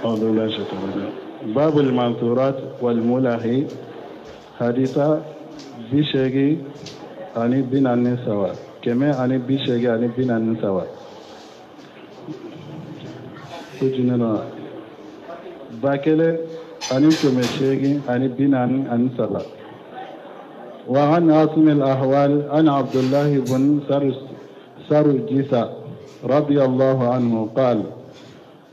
أعوذ بالله من الشيطان الرجيم. باب المنثورات والملح hadisa 83, 183. Ko jumɛn na? 1843. وعن عاصم الأحول عن عبد الله بن سرجس رضي الله عنه قال: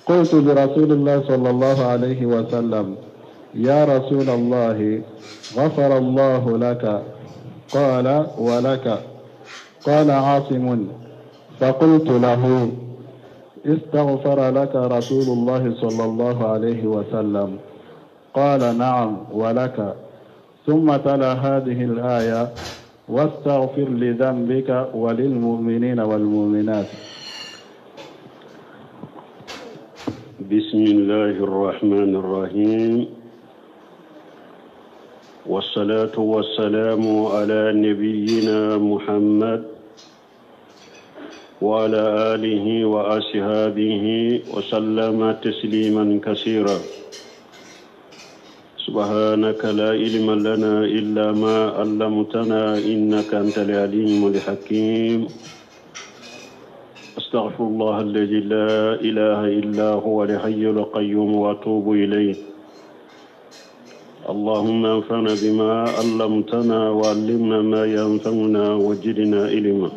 قلت لرسول الله صلى الله عليه وسلم: يا رسول الله، غفر الله لك. قال: ولك. قال عاصم: فقلت له: استغفر لك رسول الله صلى الله عليه وسلم. قال: نعم، ولك. ثم تلا هذه الآية: واستغفر لذنبك وللمؤمنين والمؤمنات. بسم الله الرحمن الرحيم، والصلاة والسلام على نبينا محمد وعلى آله وأصحابه وسلم تسليما كثيرا. سبحانك لا علم لنا إلا ما علمتنا إنك أنت العليم الحكيم. أستغفر الله الذي لا إله إلا هو الحي القيوم وأتوب إليه. اللهم انفعنا بما علمتنا وعلمنا ما ينفعنا وزدنا علما.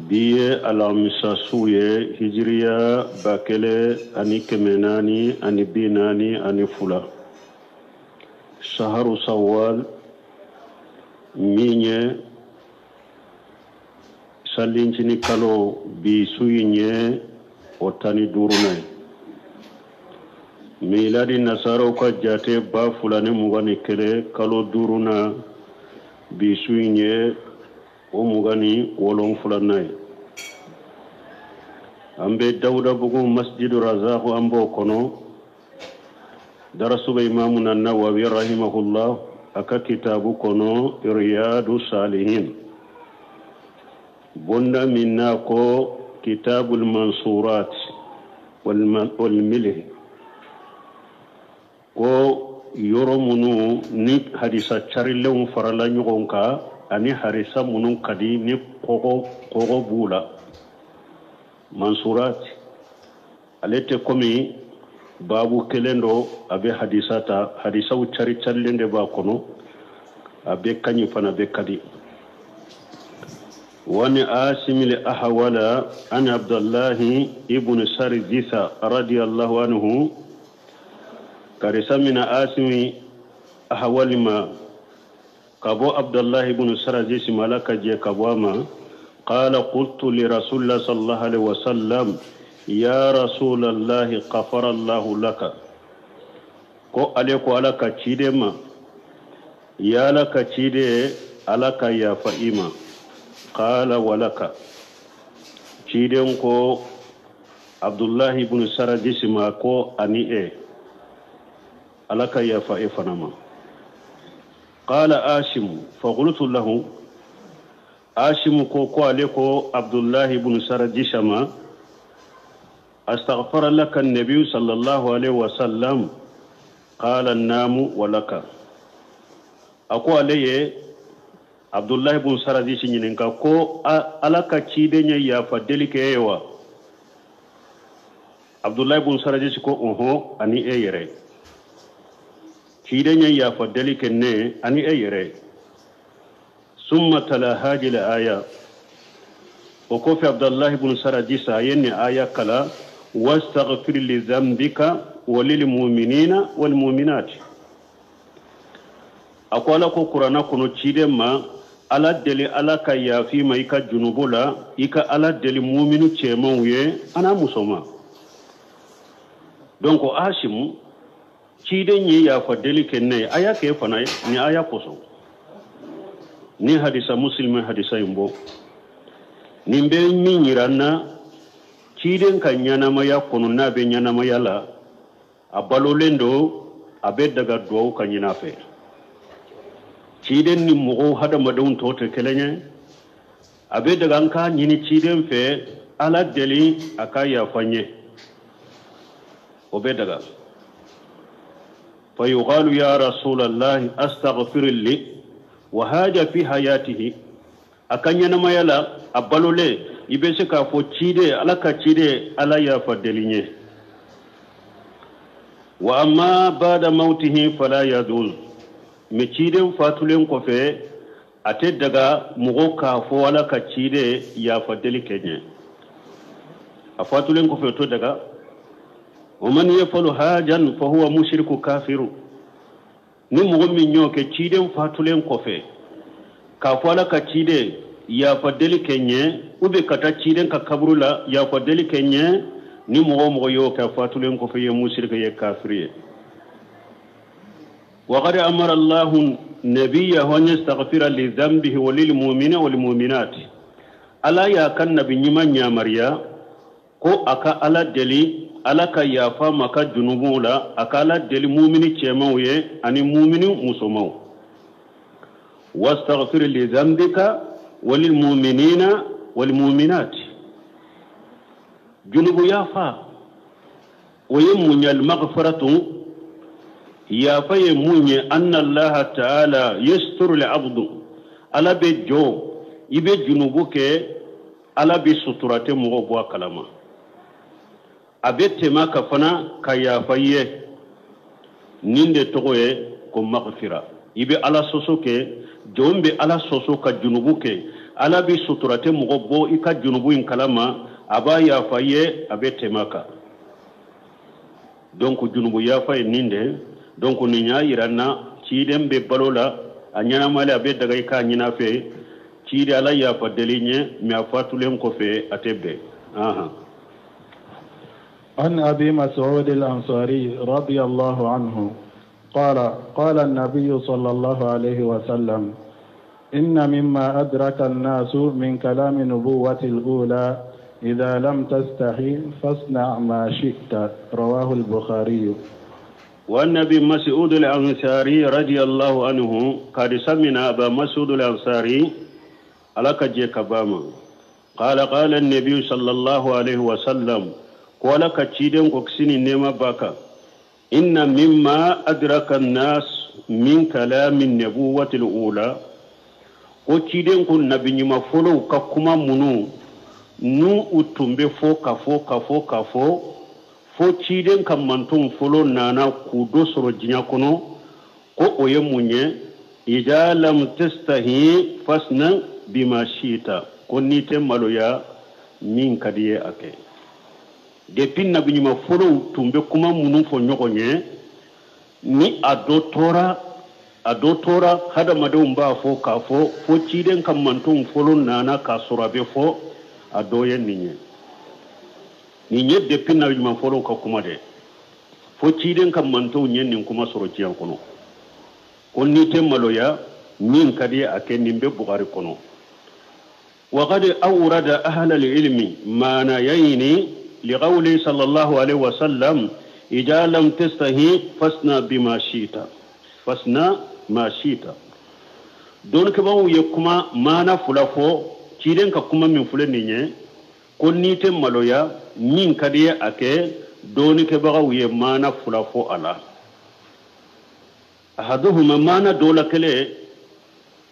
Bi ye alamisa su ye, hijiriya 1442, saharu sawal, min ye salincini kalo, bi su in ye o 15nan ye. Miladi nasaraw ka jate, 2021, kalo duurunan, bi su in ye o 27nan ye. An bɛ Dawudabugu, Masjidu Razaku, an b'o kɔnɔ. Darasu bɛ Imamu na Nawawi rahimahullah a ka kitabu kɔnɔ, Riyadu Salihin, bonda min n'a ko Kitabul Mansurat wal Milh, ko yɔrɔ minnu ni hadisa carilenw farala ɲɔgɔn kan ani hadisa minnu ka di ni kɔgɔ kɔgɔ b'u la. Mansurat, ale tɛ komi baabu kelen dɔ a bɛ hadisa ta, hadisaw cari carilen de b'a kɔnɔ, a bɛ kaɲi fana, bɛ ka di. وعن عاصم الأحول عن عبد الله ابن سرجس رضي الله عنه. Ka hadisa mina عاصم أحول ma ka bɔ Abdullahi ibn Sarjis ma, Ala ka jɛ ka bɔ a ma. قال: قلت لرسول الله صلى الله عليه وسلم: يا رسول الله، غفر الله لك. Ko ale ko Ala ka ciden ma: ya Ala ka ciden, Ala ka yafa i ma. قال: ولك. Ciden ko Abdullahi ibn Sarjis ma ko ani e, Ala ka yafa e fana ma. قال عاصم: فقلت له. عاصم ko ale ko Abdullahi ibn Sarjis ma: استغفر لك النبي صلى الله عليه وسلم؟ قال: نعم، ولك. A ko ale ye Abdullahi ibn Sarjis ɲininka ko Ala ka ciden ye yafa deli kɛ e ye wa? Abdullahi ibn Sarjis ko ɔhɔn, ani e yɛrɛ. Ciden ye yafa deli kɛ ne ani e yɛrɛ. ثم تلا هذه الآية. O kɔfɛ, Abdullahi ibn Sarjis a ye nin aya kala: واستغفر لذنبك وللمؤمنين والمؤمنات. A ko Ala ko Kuranna kɔnɔ ciden ma: Ala deli Ala ka yafi ma i ka junubu la, i ka Ala deli muminu cɛmanw ye an'a musoman. Donc Asimu, ciden ye yafa deli kɛ ne ye, a y'a kɛ fana ye ni aya kosɔn. Ni hadisa Muslim hadisa in bɔ, nin bɛ min yira n na, ciden ka ɲɛnamaya kɔnɔ, n'a bɛ ɲɛnamaya la, a balolen don, a bɛ daga duwawu ka ɲini a fɛ. Ciden ni mɔgɔw hadamadenw tɔw tɛ kelen ye. A bɛ daga an k'a ɲini ciden fɛ, Ala deli a ka yafa n ye. O bɛ daga. Fa yuqalu ya rasulallahi astaghfir li wa haja fi hayatihi. A ka ɲɛnamaya la, a balolen, i bɛ se k'a fɔ ciden, Ala ka ciden, Ala yafa deli n ye. Wa amma ba'da mautihi fala yajuz. Mais ciden fatulen kɔfɛ, a tɛ daga mɔgɔ k'a fɔ Ala ka ciden yafa deli kɛ ɲɛ. A fatulen kɔfɛ, o tɛ daga. Wa man yafalu hajan fa huwa mushriku kafiru. Ni mɔgɔ min y'o kɛ ciden fatulen kɔfɛ, k'a fɔ Ala ka ciden yafa deli kɛ ɲɛ, ou bien ka taa ciden ka kaburu la yafa deli kɛ ɲɛ, ni mɔgɔ o mɔgɔ y'o kɛ fatulen kɔfɛ, ye musirike ye, kafiri ye. وقد أمر الله نبيه أن يستغفر لذنبه وللمؤمنين والمؤمنات. Ala y'a ka nabi ɲuman yamaruya ko a ka Ala deli, Ala ka yafa ma ka junubuw la, a ka Ala deli mumini cɛmanw ye ani mumini musomanw. واستغفر لذنبك وللمؤمنين والمؤمنات. Junubu yafa o ye mun ye? المغفرة, yafa ye mun ye? أن الله تعالى يستر العبد. Ala bɛ jɔ, i bɛ junubu kɛ, Ala bɛ sutura, tɛ mɔgɔ bɔ a kalama, a bɛ tɛmɛ ka fana ka yafa i ye. Nin de tɔgɔ ye ko maghfira. I bɛ Ala sɔsɔ kɛ, jɔn bɛ Ala sɔsɔ ka junubu kɛ, Ala bɛ sutura, tɛ mɔgɔ bɔ i ka junubu in kalama, a b'a yafa i ye, a bɛ tɛmɛ a kan. Donc junubu yafa ye nin de. Donc nin y'a yira n na, ciden bɛ balo la, a ɲɛnamalen, a bɛ daga i k'a ɲin'a fɛ, ciden, Ala yafa deli ɲɛ, mais a fatulen kɔfɛ, a tɛ bɛn ahan. عن أبي مسعود الأنصاري رضي الله عنه قال: قال النبي صلى الله عليه وسلم: إن مما أدرك الناس من كلام النبوة الأولى: إذا لم تستحي فاصنع ما شئت. رواه البخاري. وعن أبي مسعود الأنصاري رضي الله عنه قد سمعنا أبا مسعود الأنصاري على كجي كباما قال: قال النبي صلى الله عليه وسلم, قال كتشيدن كوكسيني نيما باكا: إن مما أدرك الناس من كلام النبوة الأولى, ko ciden ko nabi ɲuman fɔlɔw ka kuma minnu n'u u tun bɛ fɔ ka fɔ ka fɔ ka fɔ fo ciden ka mantonw fɔlɔ nana k'u dɔ sɔrɔ diɲɛ kɔnɔ, ko o ye mun ye? إذا لم تستحي فاصنع بما شئت. Ko n'i tɛ maloya, min ka di ye, a kɛ. Depuis nabi ɲuman fɔlɔw tun bɛ kuma minnu fɔ ɲɔgɔn ye, ni a dɔ tora, a dɔ tora, hadamadenw b'a fɔ k'a fɔ fo ciden ka mantonw fɔlɔ nana k'a sɔrɔ a bɛ fɔ, a dɔ ye nin ye. Nin ye depuis nabi ɲuman fɔlɔw ka kuma dɛ, fo ciden ka mantonw ye nin kuma sɔrɔ diɲɛ kɔnɔ, ko n'i tɛ maloya, min ka di, a kɛ. Nin bɛ Bugari kɔnɔ. وقد أورد أهل العلم معنيين لقوله صلى الله عليه وسلم: إذا لم تستحي فاصنع بما شئت، فاصنع ما شئت. Dɔnnikɛbaaw ye kuma maana fila fɔ ciden ka kuma min filɛ nin ye, ko n'i tɛ maloya, min ka di ye, a kɛ. Dɔnnikɛbagaw ye maana fila fɔ a la. أحدهما, maana dɔ la kelen,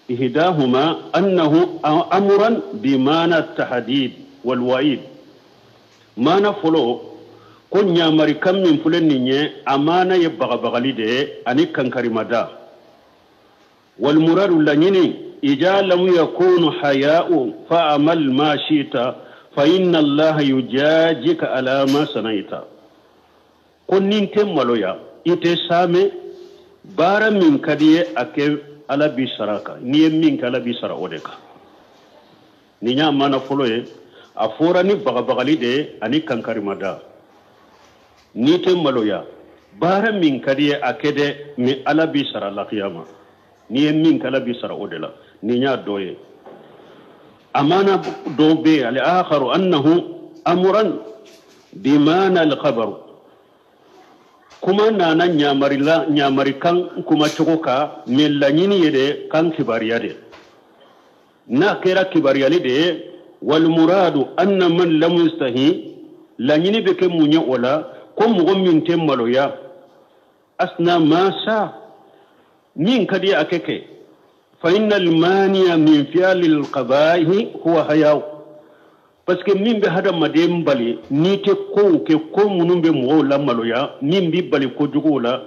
إحداهما أنه أمرا بمعنى التهديد والوعيد. Maana fɔlɔ, ko ɲamarikan min filɛ nin ye, a maana ye bagabagali de ye ani kankarimada. والمراد, laɲini, إذا لم يكون حياء فاعمل ما شئت فإن الله يجازيك على ما صنعت. Ko ni tɛ maloya, i tɛ saame, baara min ka di ye, a kɛ, Ala b'i sara kan. N'i ye min kɛ, Ala b'i sara o de kan. Nin y'a maana fɔlɔ ye. A fɔra ni bagabagali de ye ani kankarimada: n'i tɛ maloya, baara min ka di ye, a kɛ dɛ, mais Ala b'i sara lakiyama. N'i ye min kɛ, Ala b'i sara o de la. Nin y'a dɔ ye. A maana dɔw bɛ yen, الآخر أنه أمرا بمعنى الخبر. Kuma nana ɲamarila, ɲamarikan kuma cogo kan, mais laɲini ye de kan kibaruya de. N'a kɛra kibaruyali de ye, والمراد أن من لم يستحي, laɲini bɛ kɛ mun ye o la? Ko mɔgɔ min tɛ maloya asna ma sha min ka di a kɛ kɛ fa inna almaniya min fi'li alqaba'ihi huwa hayaw parce que min bɛ hadamaden bali n'i tɛ kow kɛ ko minnu bɛ mɔgɔw la maloya min b'i bali kojuguw la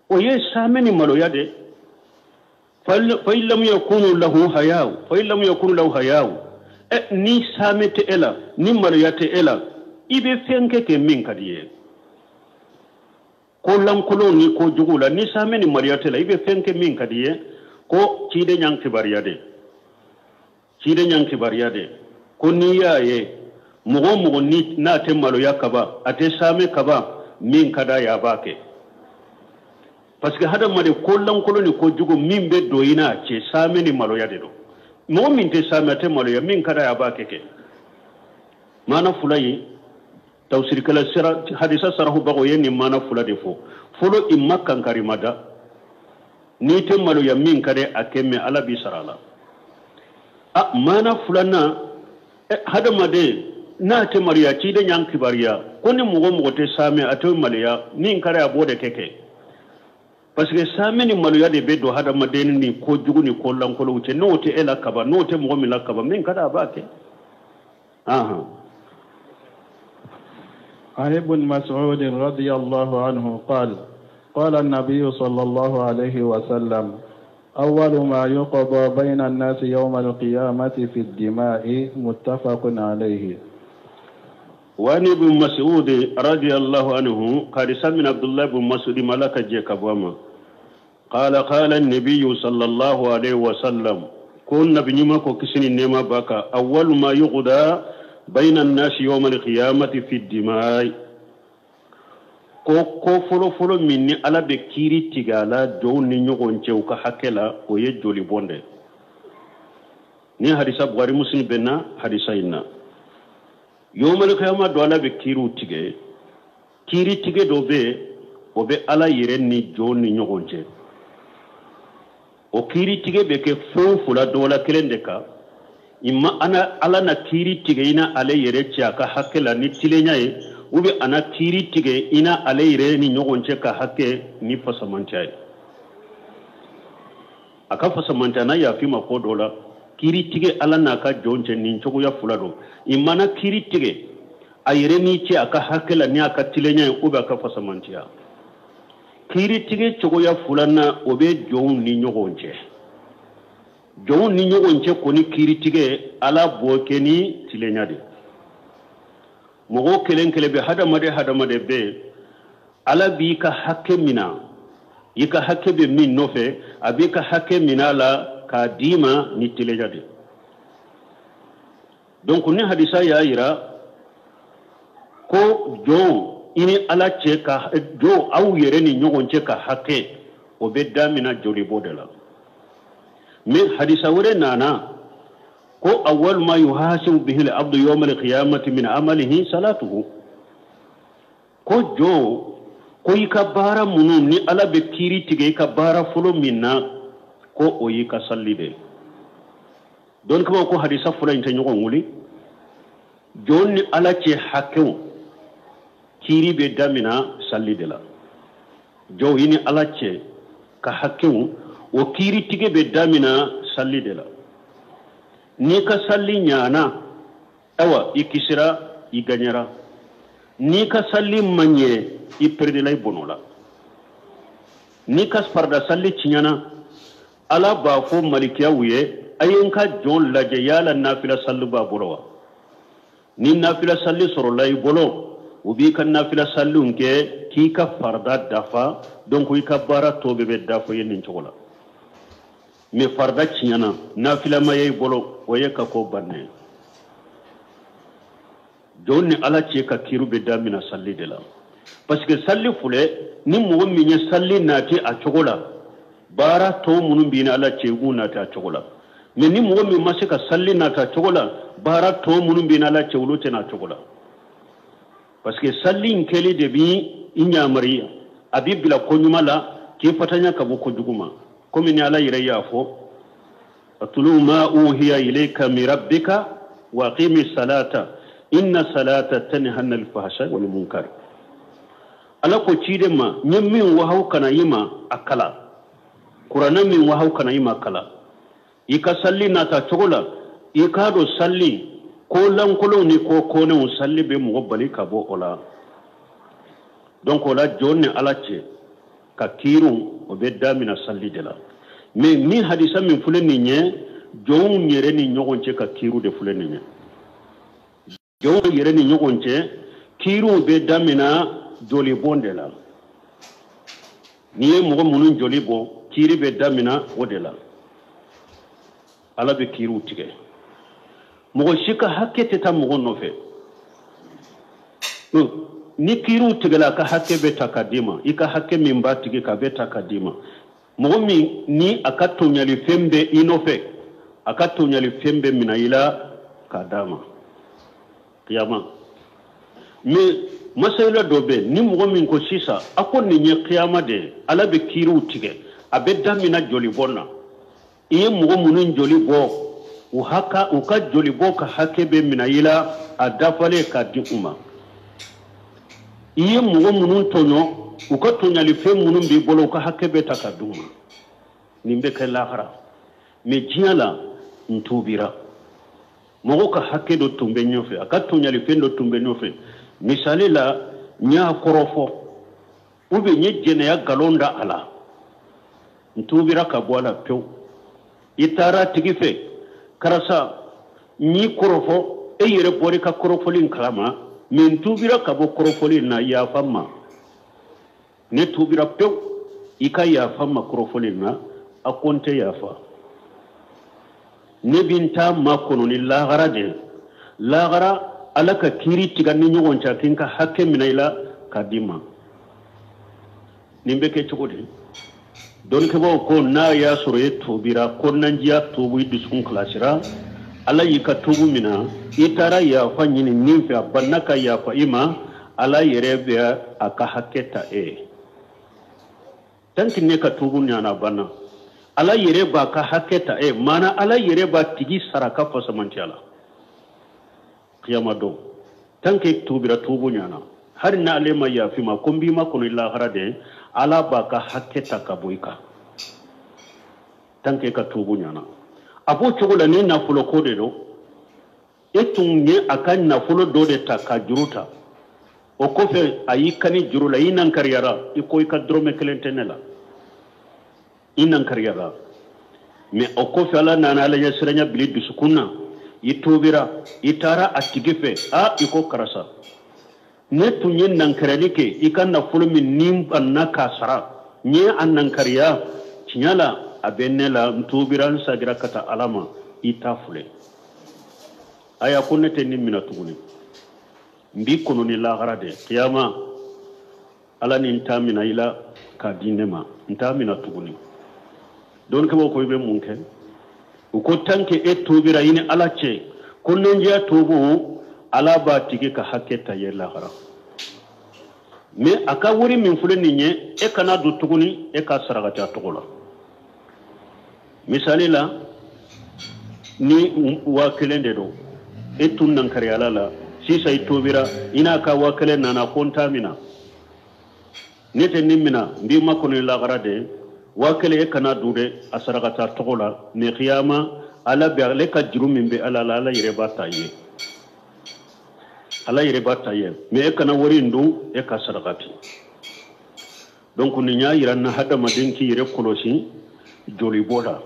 o ye saamɛ ni maloya de fa in lam yakunu lahu hayaw fa in lam yakunu lahu hayaw ni saamɛ tɛ e la ni maloya tɛ e la i bɛ fɛn kɛ kɛ min ka di ye ko lankolonw ni ko juguw la ni saamɛ ni maloya tɛ la i bɛ fɛn kɛ min ka di ye ko ciden y'an kibaruya de ciden y'an kibaruya de ko n'i y'a ye mɔgɔ o mɔgɔ ni n'a tɛ maloya kaban a tɛ saamɛ kaban min ka d'a ye a b'a kɛ parce que hadamaden ko lankolon ni ko jugu min bɛ don i n'a cɛ saamɛ ni maloya de don mɔgɔ min tɛ saamɛ a tɛ maloya min ka d'a ye a b'a kɛ kɛ maana fila ye tafsirikɛla sira hadisa sarahubagaw ye nin maana fila de fɔ fɔlɔ i ma kankari ma da n'i tɛ maloya min ka di a kɛ mɛ ala b'i sara a la a maana filanan hadamaden n'a tɛ maloya ciden y'an kibaruya ko ni mɔgɔ mɔgɔ tɛ saamɛ a tɛ maloya min ka di a b'o de kɛ kɛ parce que saamɛ ni maloya de bɛ don hadamaden ni kojugu ni ko lankolonw cɛ n'o tɛ e la kaban n'o tɛ mɔgɔ min la kaban min ka di a b'a kɛ. عن ابن مسعود رضي الله عنه قال قال النبي صلى الله عليه وسلم أول ما يقضى بين الناس يوم القيامة في الدماء متفق عليه. وعن ابن مسعود رضي الله عنه قال سمع عبد الله بن مسعود ملك جيكابوما قال قال النبي صلى الله عليه وسلم كن نبي كسن النما بكا أول ما يقضى بين الناس يوم القيامة في الدماء ko fɔlɔ fɔlɔ min ni ala bɛ kiiri tigɛ a la jɔnw ni ɲɔgɔn cɛ u ka hakɛ la o ye joli bɔn dɛ ni hadisa Bukhari Muslim bɛnna hadisa in na yawmal qiyama don ala bɛ kiiriw tigɛ kiiri tigɛ dɔ bɛ yen o bɛ ala yɛrɛ ni jɔnw ni ɲɔgɔn cɛ o kiiri tigɛ bɛ kɛ fɛn fila dɔ la kelen de kan imma ana ala na kiiri tigɛ i na ale yɛrɛ cɛ a ka hakɛ la ni tilenya ye ou bien ana kiiri tigɛ i na ale yɛrɛ ni ɲɔgɔn cɛ ka hakɛ ni fasamantiya ye a ka fasamantiya n'a yafi ma ko dɔ la kiiri tigɛ ala n'a ka jɔn cɛ nin cogoya fila don i mana kiiri tigɛ a yɛrɛ n'i cɛ a ka hakɛ la ni a ka tilenya ye ou bien a ka fasamantiya kiiri tigɛ cogoya filanan o bɛ jɔnw ni ɲɔgɔn cɛ jɔnw ni ɲɔgɔn cɛ kɔni kiiri tigɛ ala b'o kɛ ni tilenya de mɔgɔ kelen kelen bɛ hadamaden hadamaden bɛ ala b'i ka hakɛ mina i ka hakɛ bɛ min nɔfɛ a b'i ka hakɛ mina a la k'a d'i ma ni tilenya de donc ni hadisa y'a yira ko jɔn i ni ala cɛ ka jɔn aw yɛrɛ ni ɲɔgɔn cɛ ka hakɛ o bɛ damina jolibɔ de la mais hadisa wɛrɛ nana ko awwal ma yuhasibu bihi al-abdu yawm al-qiyamati min amalihi salatuhu ko jɔn ko i ka baara minnu ni ala bɛ kiiri tigɛ i ka baara fɔlɔ min na ko o y'i ka salli de donc kama ko hadisa fɔlɔ in tɛ ɲɔgɔn wuli jɔn ni ala cɛ hakɛw kiiri bɛ damina salli de la jɔn i ni ala cɛ ka hakɛw o kiiri tigɛ bɛ damina salli de la n'i ka salli ɲana awa i kisira i gaɲɛra n'i ka salli ma ɲɛ i peredela i bɔnɔ la n'i ka farida salli tiɲɛna ala b'a fɔ malikiyaw ye a ye n ka jɔn lajɛ yala nafila salli b'a bolo wa ni nafila salli sɔrɔla i bolo u b'i ka nafila salliw kɛ k'i ka farida dafa donc i ka baara tɔ bɛɛ bɛ dafa ye nin cogo la mais farida tiɲɛna nafila ma ye i bolo o ye ka ko bannen jɔn ni ala cɛ ka kiiri bɛ damina salli de la parce que salli filɛ ni mɔgɔ min ye salli nati a cogo la baara tɔ minnu b'i ni ala cɛ i b'u nati a cogo la mais ni mɔgɔ min ma se ka salli nati a cogo la baara tɔ minnu b'i ni ala cɛ olu tɛ n'a cogo la parce que salli in kɛli de b'i ɲamari a b'i bila ko ɲuman la k'i fatanya ka bɔ kojugu ma komi ni ala yɛrɛ y'a fɔ atulu ma uhiya ilayka min rabbika wa aqimi salata inna salata tanha anil fahsha wal munkar. Ala ko ciden ma n ye min wahaw ka na i ma a kalan, kuranɛ min wahaw ka na i ma kalan. I ka salli nata cogo la, i k'a dɔn salli ko lankolonw ni ko kɔnɛw, salli bɛ mɔgɔ bali ka bɔ o la. Donc o la jɔn ni Ala cɛ ka kiiriw, o bɛ damina salli de la. Mais ni hadisa min filɛ nin ye, jɔnw yɛrɛ ni ɲɔgɔn cɛ ka kiiriw de filɛ nin ye. Jɔnw yɛrɛ ni ɲɔgɔn cɛ kiiriw bɛ damina jolibɔn de la. N'i ye mɔgɔ minnu joli bɔ, kiiri bɛ damina o de la. Ala bɛ kiiriw tigɛ. Mɔgɔ si ka hakɛ tɛ taa mɔgɔ nɔfɛ. Ni kiiriw tigɛla, a ka hakɛ bɛ ta ka d'i ma. I ka hakɛ min b'a tigi kan, a bɛ ta ka d'i ma. Mɔgɔ min ni a ka tɔɲalifɛn bɛ i nɔfɛ, a ka tɔɲalifɛn bɛ minɛ i la k'a d'a ma kiyama. Mais masayila dɔ bɛ, ni mɔgɔ min ko sisan a ko nin ye kiyama de ye, Ala bɛ kiiriw tigɛ, a bɛ damina jolibɔn na. I ye mɔgɔ minnu joli bɔ, u haka, u ka joli bɔ ka hakɛ bɛ minɛ i la a dafalen k'a di u ma. I ye mɔgɔ minnu tɔɲɔ, u ka tɔɲalifɛn minnu b'i bolo, u ka hakɛ bɛ ta ka d'u ma. Nin bɛ kɛ lahara. Mais diɲɛ la, n tuubira, mɔgɔ ka hakɛ dɔ tun bɛ ɲɔfɛ, a ka tɔɲalifɛn dɔ tun bɛ ɲɔfɛ. Misali la, n y'a kɔrɔfɔ ou bien n ye jɛnɛya nkalon da a la, n tuubira ka bɔ a la pewu. I taara a tigi fɛ, karisa, n y'i kɔrɔfɔ, e yɛrɛ bɔra i ka kɔrɔfɔli in kalama, mais n tuubira ka bɔ kɔrɔfɔli in na, yafa n ma. Ne tuubira pewu, i ka yafa n ma kɔrɔfɔli in na. A ko n tɛ yafa, ne bi n ta makɔnɔ ni lahara de. Lahara, Ala ka kiiri tigɛ ni ɲɔgɔn cɛ, k'i ka hakɛ minɛ i la k'a d'i ma. Nin bɛ kɛ cogo di? Dɔnnikɛbaaw ko n'a y'a sɔrɔ e tuubira, kɔnɔnajɛya tuubu, i dusukun kilasira, Ala y'i ka tuubu minɛ, i taara yafa ɲini min fɛ, a banna ka yafa i ma, Ala yɛrɛ bɛ a ka hakɛ ta e ye. Tant que ne ka tuubu ɲana, a banna, Ala yɛrɛ b'a ka hakɛ ta e maana, Ala yɛrɛ b'a tigi saraka fasamantiya la kiyama don. Tant que tuubira, tuubu ɲana, hali n'ale ma yafi ma, ko n b'i ma kɔnɔ lahara de, Ala b'a ka hakɛ ta ka bɔ i kan, tant que ka tuubu ɲana. A b'o cogo la ni nafolo ko de don. E tun ye a ka nafolo dɔ de ta ka juru ta, o kɔfɛ a y'i kani juru la, i nankariyara, i ko i ka dɔrɔmɛ kelen tɛ ne la, i nankariyara. Mais o kɔfɛ, Ala nana Ala ɲɛsiranya bili dusukun na, i tuubira, i taara a tigi fɛ, a i ko karisa, ne tun ye nankariyali kɛ i ka nafolo min ni banna k'a sara, n ye a nankariya, tiɲɛ la a bɛ ne la, n tuubira, n sagira ka taa Ala ma, i t'a filɛ. Aya ko ne tɛ nin minɛ tuguni, n b'i kɔnɔ ni lahara de kiyama, Ala ni n t'a minɛ i la k'a di ne ma, n t'a minɛ tuguni. Dɔnnikɛbaw ko i bɛ mun kɛ? U ko tant que e tuubira i ni Ala cɛ, ko nɛnjɛya tuubu, Ala b'a tigi ka hakɛ ta ye lahara. Mais a ka wari min filɛ nin ye, e kana don tuguni, e ka sarakati a tɔgɔ la. Misali la, ni 1000 de don, e tun nankariyala la, sisan i tuubira, i n'a ka 1000 nana, ko n t'a mina, ne tɛ nin mina, n b'i makɔnɔ lahara de, 1000 e kana dun dɛ, a sarakata tɔgɔ la. Mais kiyama, Ala bɛ ale ka juru min bɛ Ala la, Ala yɛrɛ b'a ta ye, Ala yɛrɛ b'a ta ye. Mais e kana wari in dun, e ka sarakati. Donc nin y'a yira na, hadamaden k'i yɛrɛ kɔlɔsi jolibɔ la.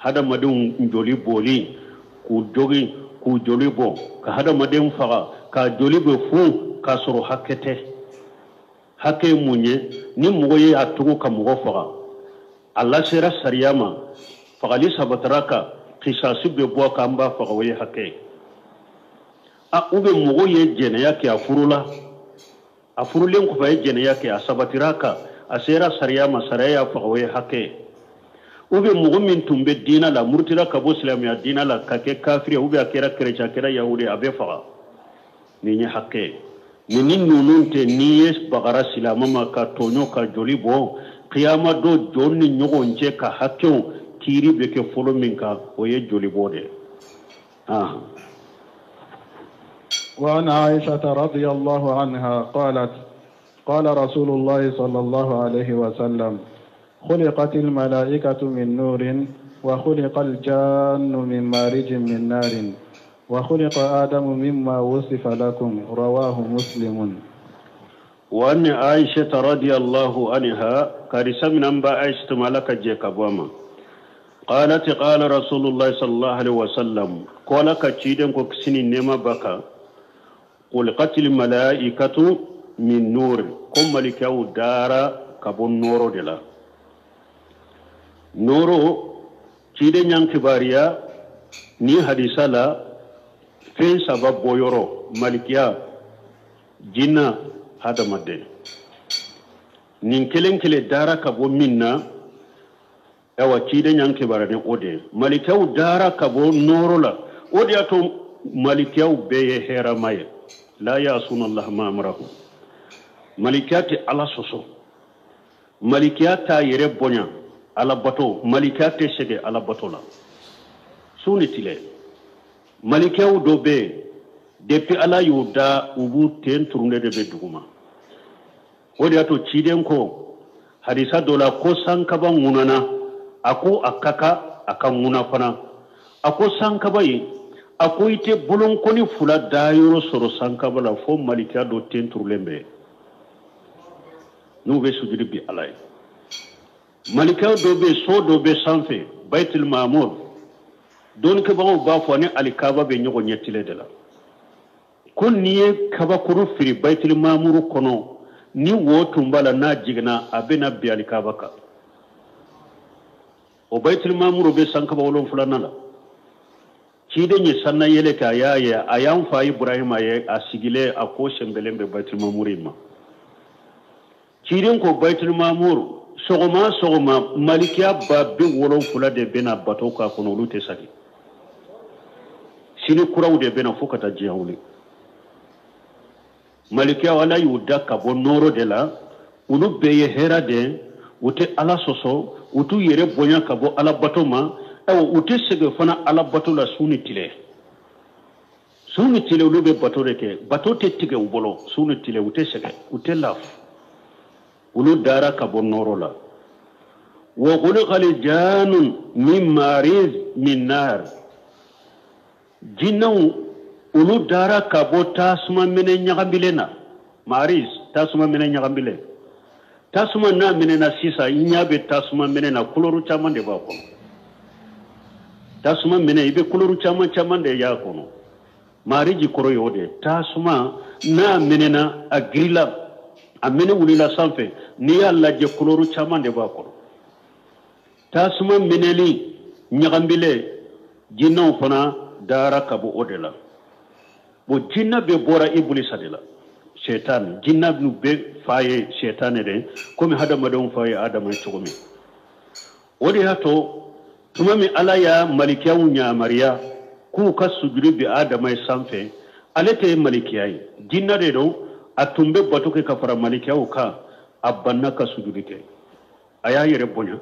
Hadamadenw joli bɔli, k'u jogin, k'u joli bɔ, ka hadamaden faga k'a joli bɛ fun k'a sɔrɔ hakɛ tɛ. Hakɛ ye mun ye? Ni mɔgɔ ye a tugu ka mɔgɔ faga, a lasera sariya ma, fagali sabatara kan, kisasi bɛ bɔ a kan, an b'a faga, o ye hakɛ ye. A ou bien mɔgɔ ye jɛnɛya kɛ, a furula, a furulen kɔfɛ a ye jɛnɛya kɛ, a sabatira kan, a sera sariya ma, sariya y'a faga, o ye hakɛ ye. Ou bien mɔgɔ min tun bɛ diinɛ la, murutila ka bɔ silamɛya diinɛ la ka kɛ kafiri ye, ou bien a kɛra chrétien, a kɛra yahudi, a bɛ faga, nin ye hakɛ ye. Mais ni ninnu tɛ, n'i ye bagara silamɛ ma ka tɔɲɔ ka joli bɔ, kiyama don, jɔn ni ɲɔgɔn cɛ ka hakɛw kiiri bɛ kɛ fɔlɔ min kan, o ye joli bɔ de ye. وعن عائشة رضي الله عنها قالت قال رسول الله صلى الله عليه وسلم خلقت الملائكة من نور وخلق الجان من مارج من نار وخلق آدم مما وصف لكم رواه مسلم وأن عائشة رضي الله عنها كارثة من أنباء عائشة مالك جيكابوما قالت قال رسول الله صلى الله عليه وسلم قال كتشيدن كوكسيني نيما بكا خلقت الملائكة من نور كم ملكاو دارا كبون نورو دلا نورو تشيدن يان كباريا ني حديثا لا فين سبب بويورو ملكيا جنا هذا مدين نين كلين كلي دارا كبون منا awa ciden yan kibara ni ode malikaw dara ka bo noro la ode ato malikaw bɛɛ ye hɛrɛma ye la yasuna allah ma amrahu malikiya tɛ ala sɔsɔ malikiya t'a yɛrɛ bonya ala bato malikiya tɛ sɛgɛn ala bato la su ni tile malikaw dɔ bɛ yen depuis ala y'u da u b'u ten turunnen de bɛ duguma o de y'a to ciden ko hadisa dɔ la ko sankaba ŋunana a ko a ka kan a ka ŋuna fana a ko sankaba ye a ko i tɛ bolonkɔni fila dayɔrɔ sɔrɔ sankaba la fo malikiya dɔ ten turulen bɛ n'u bɛ sujudi bi ala ye malikiya dɔ bɛ so dɔ bɛ sanfɛ baitul mamur dɔnnikɛbagaw b'a fɔ ni alikaba bɛ ɲɔgɔn ɲɛ tile de la ko n'i ye kabakuru fili baitul mamur kɔnɔ ni wo tun b'a la n'a jiginna a bɛ na bin alikaba kan o baitul mamuru bɛ sankaba wolonfilanan la ciden ye sanna yɛlɛ kɛ a y'a ye a y'an fa ibrahima ye a sigilen a ko sɛnbɛlen bɛ baitul mamuru in ma ciden ko baitul mamuru sɔgɔma sɔgɔma malikiya 70000 de bɛna bato k'a kɔnɔ olu tɛ sagi sini kuraw de bɛna fo ka taa diɲɛ wuli malikiya ala y'u da ka bɔ nɔɔrɔ de la olu bɛɛ ye hɛrɛ de ye u tɛ ala sɔsɔ u t'u yɛrɛ bonya ka bɔ ala bato ma ayiwa u tɛ sɛgɛn fana ala bato la su ni tile su ni tile olu bɛ bato de kɛ bato tɛ tigɛ u bolo su ni tile u tɛ sɛgɛn u tɛ lafu olu dara ka bɔ nɔɔrɔ la wa khuliqal jannu min mariz min nar jinnaw olu dara ka bɔ tasuma minɛ ɲagamilen na mariz tasuma minɛ ɲagamilen tasuma n'a minɛna sisan i ɲɛ bɛ tasuma minɛ na koloru caman de b'a kɔnɔ tasuma minɛ i bɛ koloru caman caman de y'a kɔnɔ mariji kɔrɔ y'o de ye tasuma n'a minɛna a girila a minɛ wulila sanfɛ n'i y'a lajɛ koloru caman de b'a kɔnɔ tasuma minɛli ɲagamilen jinɛw fana dara ka bɔ o de la bon jinɛ bɛɛ bɔra ibulisa de la shetani jinna nu bɛɛ fa ye shetani de komi hadamadenw fa ye adama ye cogo min o de y'a to tuma min ala y'a malikiyaw ɲamariya k'u ka sujudi bi adama ye sanfɛ ale tɛ malikiya ye jinna de don a tun bɛ bato kɛ ka fara malikiyaw kan a banna ka sujudi kɛ a y'a yɛrɛ bonya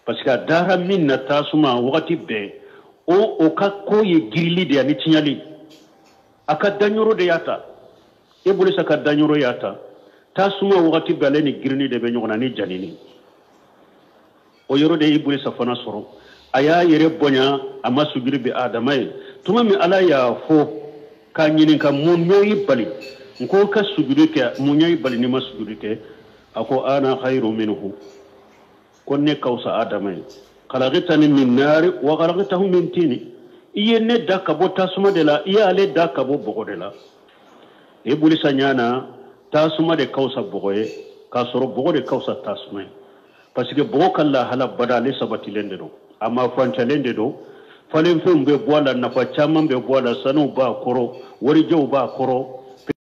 parce que a dara min na tasuma wagati bɛɛ o ka ko ye girili de ye ani tiɲɛli a ka danyɔrɔ de y'a ta ibulisa ka danyɔrɔ y'a ta tasuma wagati bɛɛ ale ni girinni de bɛ ɲɔgɔn na ni janini o yɔrɔ de ye ibulisa fana sɔrɔ a y'a yɛrɛ bonya a ma sujudi bi adama ye tuma min ala y'a fɔ k'a ɲininka mun y'i bali n ko ka sujudi kɛ mun y'i bali n'i ma sujudi kɛ a ko ana khayru minhu ko ne ka fisa adama ye khalaqtani min nari wa khalaqtahu min tini i ye ne da ka bɔ tasuma de la i y'ale da ka bɔ bɔgɔ de la ibulisa ɲana tasuma de ka fisa bɔgɔ ye k'a sɔrɔ bɔgɔ de ka fisa tasuma ye parce que bɔgɔ ka lahala bada ale sabatilen de don a ma fancalen de don falenfɛnw bɛ bɔ a la nafa caman bɛ bɔ a la sanuw b'a kɔrɔ warijɛw b'a kɔrɔ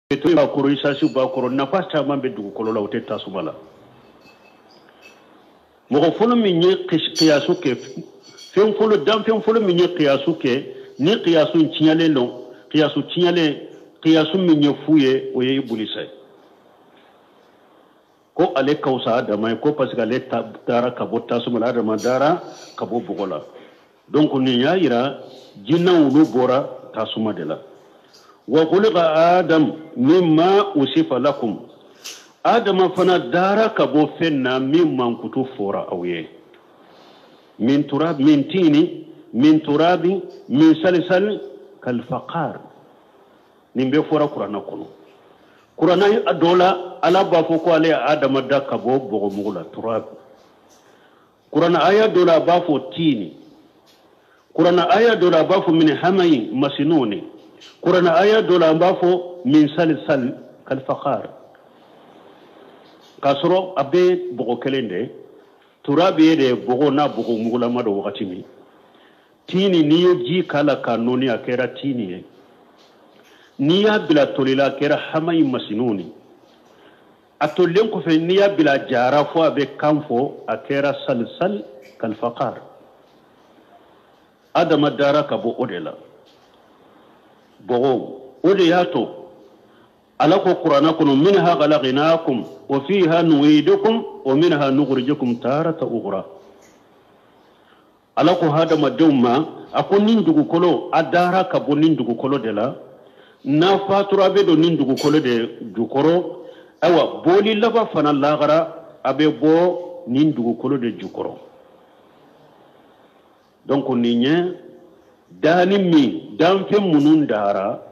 pétrole b'a kɔrɔ isansiw b'a kɔrɔ nafa caman bɛ dugukolo la o tɛ tasuma la mɔgɔ fɔlɔ min ye kiyasu kɛ fɛn fɔlɔ danfɛn fɔlɔ min ye kiyasu kɛ ni kiyasu tiɲɛlen don kiyasu tiɲɛlen kiyasu min ye fu ye o ye ibulisa ye ko ale ka fisa adama ye ko parce que ale dara ka bɔ tasuma la adama dara ka bɔ bɔgɔ la donc nin y'a yira jinɛw olu bɔra tasuma de la wa khuliqa adam mimma usifa lakum Adama fana dara ka bɔ fɛn na min mankutu fɔra aw ye min turab min tini min turabi min salisal kalfaqar nin bɛɛ fɔra kuranna kɔnɔ kuranna dɔ la ala b'a fɔ ko ale ye adama da ka bɔ bɔgɔmugu la turab kuranna aya dɔ la a b'a fɔ tini kuranna aya dɔ la a b'a fɔ min hamayi masinuni kuranna aya dɔ la a b'a fɔ min salisal kalfaqar k'a sɔrɔ a bɛ bɔgɔ kelen de turabi ye de bɔgɔ n'a bɔgɔ mugulama don wagati min tini n'i ye ji k'a la k'a nɔɔni a kɛra tini ye n'i y'a bila toli la a kɛra hamayi masinuni a tolilen kɔfɛ n'i y'a bila a jara fo a bɛ kan fɔ a kɛra salisal kalfaqar adama dara ka bɔ o de la bɔgɔ o de y'a to ala ko kuranna kɔnɔ minha khalaqnakum wa fiha nu'idukum wa minha nukhrijukum tarata ukhra ala ko hadamadenw ma a ko nin dugukolo a dara ka bɔ nin dugukolo de la n'a fatura a bɛ don nin dugukolo de jukɔrɔ ayiwa bɔli laban fana lahara a bɛ bɔ nin dugukolo de jukɔrɔ donc nin ye danni min danfɛn minnu dara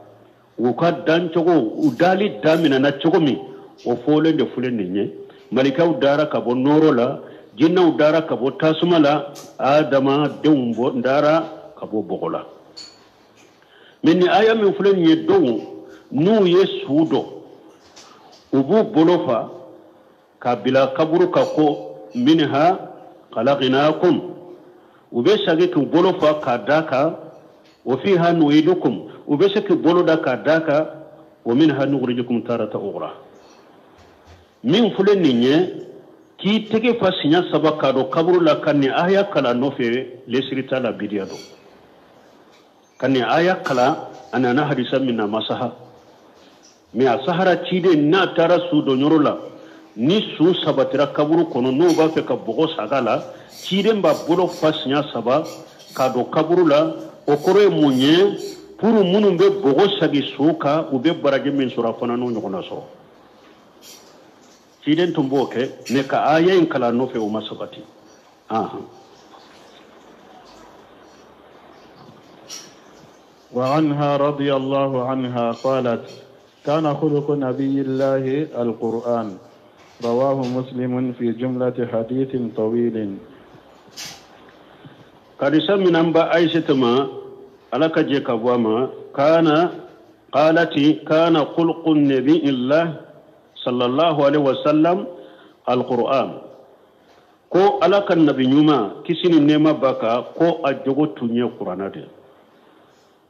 u ka dancogo u dali daminɛna cogo min o fɔlen de filɛ nin ye malikaw dara ka bɔ nɔɔrɔ la jinɛw dara ka bɔ tasuma la adamadenw bɔ dara ka bɔ bɔgɔ la mais nin aya min filɛ nin ye dɔw n'u ye su dɔn u b'u bolo fa k'a bila kaburu kan ko minha khalaqnakum u bɛ sagi k'u bolo fa k'a d'a kan wa fiha nu'idukum u bɛ se k'u bolo da k'a d'a kan wa minha nukhrijukum tarata ukhra min filɛ nin ye k'i tɛgɛ fa siɲɛ saba k'a don kaburu la ka nin aya kalan nɔfɛ lesiri t'a la bidiya don ka nin aya kalan a nana hadisa min na masaha mais a sahara ciden n'a taara su donyɔrɔ la ni su sabatira kaburu kɔnɔ n'o b'a fɛ ka bɔgɔ saga la ciden b'a bolo fa siɲɛ saba k'a don kaburu la o kɔrɔ ye mun ye pour minnu bɛ bɔgɔ sagi su kan u bɛ baraji min sɔrɔ a fana n'o ɲɔgɔnna sɔrɔ ciden tun b'o kɛ mais ka aya in kalan nɔfɛ o ma sabati. وعنها رضي الله عنها قالت كان خلق نبي الله القرآن رواه مسلم في جملة حديث طويل. كارثة من أنباء عائشة ما على كجيك أبواما كان قالت كان خلق النبي الله صلى الله عليه وسلم القرآن ko ala ka nabi ɲuman kisi ni nɛɛma b'a kan ko a jogo tun ye kuranna de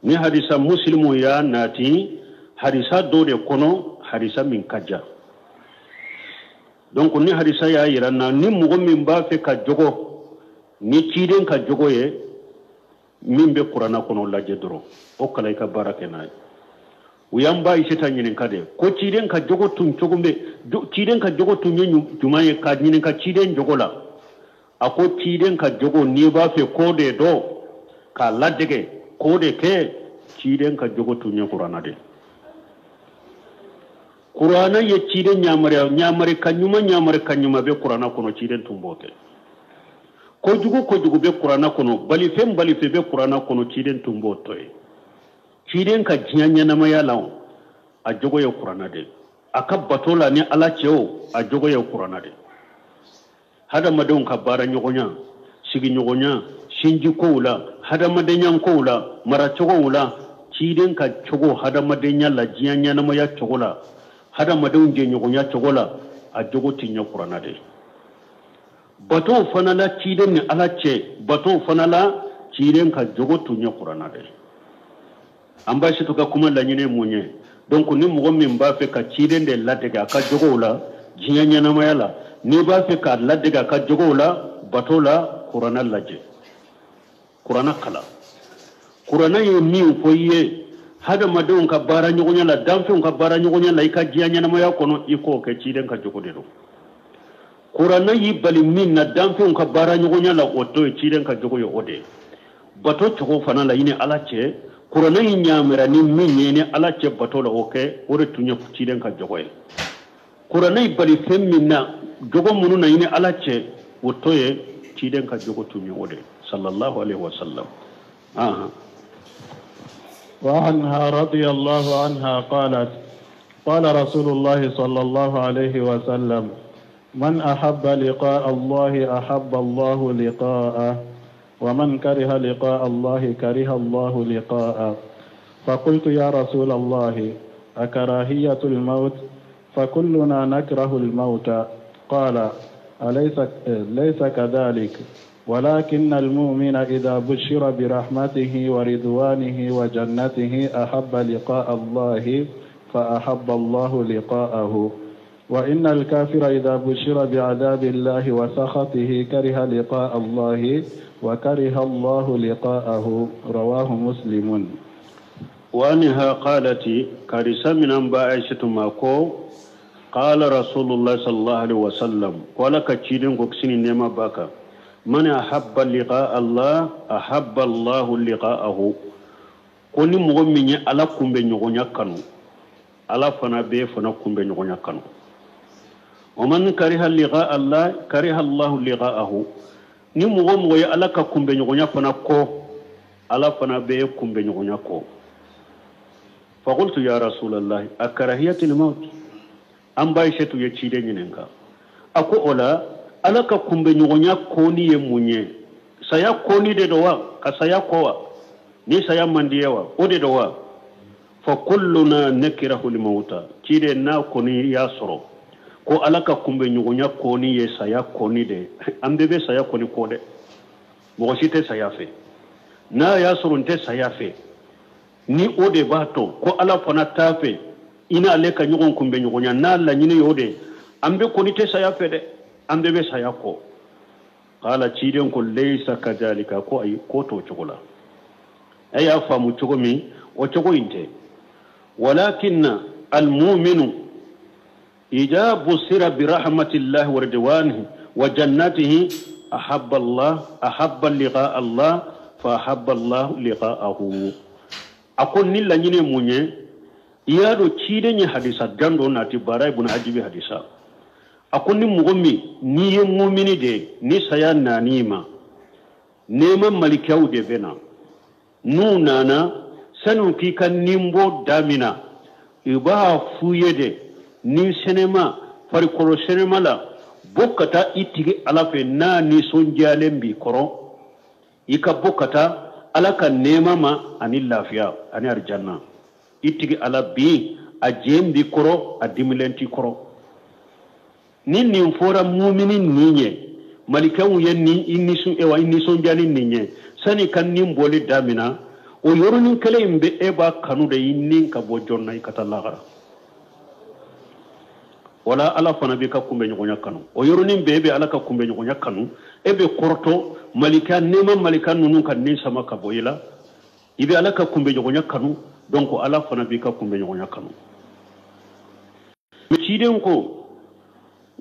ni hadisa muslimu y'a nati hadisa dɔ de kɔnɔ hadisa min ka jan donc ni hadisa y'a yira n na ni mɔgɔ min b'a fɛ ka jogo ni ciden ka jogo ye min bɛ kuranna kɔnɔ lajɛ dɔrɔn o kalan i ka baara kɛ n'a ye u y'an ba Ayisata ɲininka de ko ciden ka jogo tun cogo bɛ ciden ka jogo tun ye jumɛn ye ka ɲininka ciden jogo la a ko ciden ka jogo n'i b'a fɛ k'o de dɔn k'a ladege k'o de kɛ ciden ka jogo tun ye kuranna de kuranna ye ciden yamaruya yamari ka ɲuman yamari ka ɲuman bɛ kuranna kɔnɔ ciden tun b'o kɛ kojugu kojugu bɛ kuranna kɔnɔ balifɛn balifɛn bɛ kuranna kɔnɔ ciden tun b'o to yen ciden ka diɲɛ ɲɛnamaya la a jogo ye kuranna de a ka bato la ni ala cɛ o a jogo ye kuranna de hadamadenw ka baara ɲɔgɔnya sigiɲɔgɔnya sinjikow la hadamadenya kow la maracogow la ciden ka cogo hadamadenya la diɲɛ ɲɛnamaya cogo la hadamadenw jɛɲɔgɔnya cogo la a jogo tɛ ɲɛ kuranna de batow fana la ciden ni ala cɛ batow fana la ciden ka jogo tun ye kuranna de an b'a situ ka kuma laɲini mun ye donc ni mɔgɔ min b'a fɛ ka ciden de ladege a ka jogow la diɲɛ ɲɛnamaya la n'i b'a fɛ k'a ladege a ka jogow la bato la kuranna lajɛ kuranna kalan kuranna ye min fɔ i ye hadamadenw ka baara ɲɔgɔnya la danfɛnw ka baara ɲɔgɔnya la i ka diɲɛ ɲɛnamaya kɔnɔ i k'o kɛ ciden ka jogo de don kuranna y'i bali min na danfɛnw ka baara ɲɔgɔnya la o to ye ciden ka jogo ye o de ye bato cogo fana la i ni ala cɛ kuranna y'i ɲamɛra ni min ye ni ala cɛ bato la o kɛ o de tun ye ciden ka jogo ye. Kuranɛ y'i bali fɛn min na jogo minnu na i ni Ala cɛ o to ye ciden ka jogo tun ye o de sallallahu alaihi wasallam. Aha. وعنها رضي الله عنها قالت قال رسول الله صلى الله عليه وسلم من أحب لقاء الله أحب الله لقاءه ومن كره لقاء الله كره الله لقاءه فقلت يا رسول الله أكراهية الموت فكلنا نكره الموت قال أليس ليس كذلك ولكن المؤمن إذا بشر برحمته ورضوانه وجنته أحب لقاء الله فأحب الله لقاءه وإن الكافر إذا بشر بعذاب الله وسخطه كره لقاء الله وكره الله لقاءه رواه مسلم. وأنها قالت كارثة من أنباء عائشة ماكو قال رسول الله صلى الله عليه وسلم قال كتشيدن كوكسيني نيما باكا من أحب لقاء الله أحب الله لقاءه كوني مغمي على كومبي نيغونيا كانو على فنا بي فنا كومبي نيغونيا كانو ومن كره لقاء الله كره الله لقاءه ni mɔgɔ mɔgɔ ye Ala ka kunbɛɲɔgɔnya fana kɔ Ala fana bɛ kunbɛɲɔgɔnya kɔ. Faqultu ya Rasulallah akarahiyatul maut an ba Aïchatu ye ciden ɲininka a ko o la Ala ka kunbɛɲɔgɔnya kɔni ye mun ye saya kɔni de don wa ka saya kɔ wa ni saya man di ye wa o de don wa fa kulluna nakrahu al-mauta ciden n'a kɔni y'a sɔrɔ ko Ala ka kunbɛɲɔgɔnya kɔni ye saya kɔni de an bɛɛ bɛ saya kɔni kɔ dɛ mɔgɔ si tɛ saya fɛ n'a y'a sɔrɔ n tɛ saya fɛ ni o de b'a to ko Ala fana t'a fɛ i n'ale ka ɲɔgɔn kunbɛɲɔgɔnya n'a laɲini y'o de an bɛɛ kɔni tɛ saya fɛ dɛ an bɛɛ bɛ saya kɔ. Qala ciden ko laysa kadhalika ko ayi ko t'o cogo la e y'a faamu cogo min o cogo in tɛ walakinna almuminu إذا بصر برحمة الله ورضوانه وجنته أحب الله أحب لقاء الله فأحب الله لقاءه. أقول نلا نيني مونيه يادو تشيدني حديثة جندو ناتي باراي بن عجيب حديثة أقول ني مغمي ني مؤمني دي ني سيا نانيما نيما ملكيو دي بنا نو نانا سنو كي كان نيمبو دامنا يبا فويه دي ni senema farikolo senema la bɔ ka taa i tigi Ala fɛ n'a nisɔndiyalen b'i kɔrɔ i ka bɔ ka taa Ala ka nɛɛma ma ani lafiya ani arijanna i tigi Ala bi a jɛn b'i kɔrɔ a dimilen t'i kɔrɔ ni nin fɔra mumini nin ye malikɛw ye ni i nisɔndiyali nin ye sani ka nin bɔli damina o yɔrɔnin kelen in bɛ e b'a kanu de i ni ka bɔ jɔn na i ka taa lahara. Wala Ala fana b'i ka kunbɛɲɔgɔnya kanu o yɔrɔnin bɛɛ e bɛ Ala ka kunbɛɲɔgɔnya kanu e bɛ kɔrɔtɔ malika nɛɛma malika ninnu ka nin sama ka bɔ i la i bɛ Ala ka kunbɛɲɔgɔnya kanu donc Ala fana b'i ka kunbɛɲɔgɔnya kanu. Ciden ko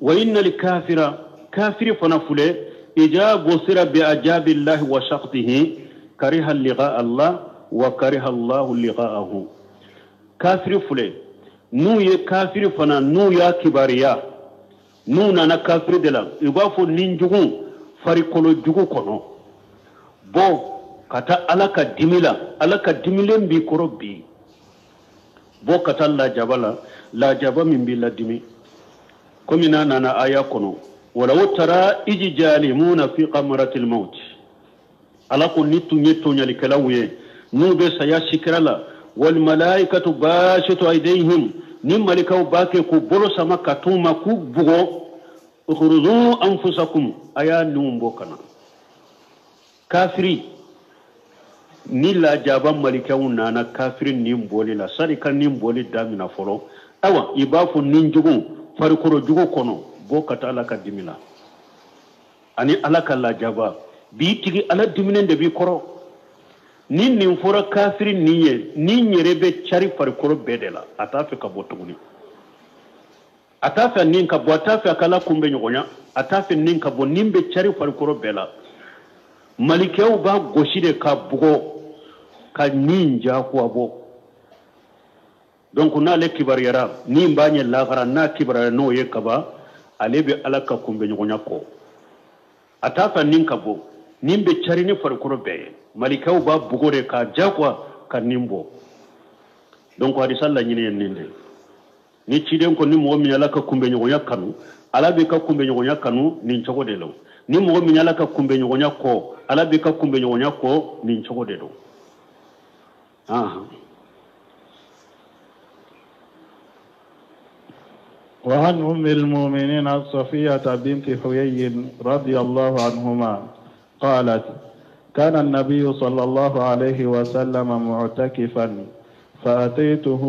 wa innal kafira kafiri fana filɛ ija busira bi ajabillahi wa shaqtihi kariha liqa Allah wa kariha Allahu liqa'ahu kafiri filɛ n'u ye kafiri fana n'u y'a kibariya n'u nana kafiri de la i b'a fɔ nin jugu farikolo jugu kɔnɔ bɔ ka taa Ala ka dimi la Ala ka dimilen b'i kɔrɔ bi bɔ ka taa lajaba la lajaba min b'i ladimi komi n'a nana aya kɔnɔ walaw tara iji jalimuna fi qamratil maut Ala ko ni tun ye tɔɲalikɛlaw ye n'u bɛ saya sikira la والملائكة باسط أيديهم ni malikaw b'a kɛ k'u bolo sama ka t'u ma k'u bugɔ ukhruzu anfusakum a y'a niw bɔ ka na kafiri ni lajaba malikaw nana kafiri nin bɔli la sani ka nin bɔli damina fɔlɔ awa i b'a fɔ nin jugu farikolo jugu kɔnɔ bɔ ka taa Ala ka dimi la ani Ala ka lajaba b'i tigi Ala diminen de b'i kɔrɔ ni nin fɔra kafiri nin ye ni yɛrɛ bɛ cari farikolo bɛɛ de la a t'a fɛ ka bɔ tuguni a t'a fɛ nin ka bɔ a t'a fɛ a ka Ala kunbɛ ɲɔgɔnya a t'a fɛ nin ka bɔ nin bɛ cari farikolo bɛɛ la malikɛw b'a gosi de ka bugɔ ka nin jagoya bɔ. Donc n'ale kibaruyara min b'a ɲɛ lahara, n'a kibaruyara n'o ye kaban, ale bɛ Ala ka kunbɛɲɔgɔnya kɔ. A t'a fɛ nin ka bɔ, nin bɛ cari ni farikolo bɛɛ ye, malikaw b'a bugo de k'a jagoya ka nin bɔ. Donc hadisa laɲini ye nin de ye. Ni ciden ko ni mɔgɔ min Ala ka kunbɛɲɔgɔnya kanu, Ala b'i ka kunbɛɲɔgɔnya kanu nin cogo de la. Ni mɔgɔ min Ala ka kunbɛɲɔgɔnya kɔ, Ala b'i ka kunbɛɲɔgɔnya kɔ nin cogo de don. وعن أم المؤمنين صفية بنت حيي رضي الله عنهما قالت: كان النبي صلى الله عليه وسلم معتكفا فأتيته.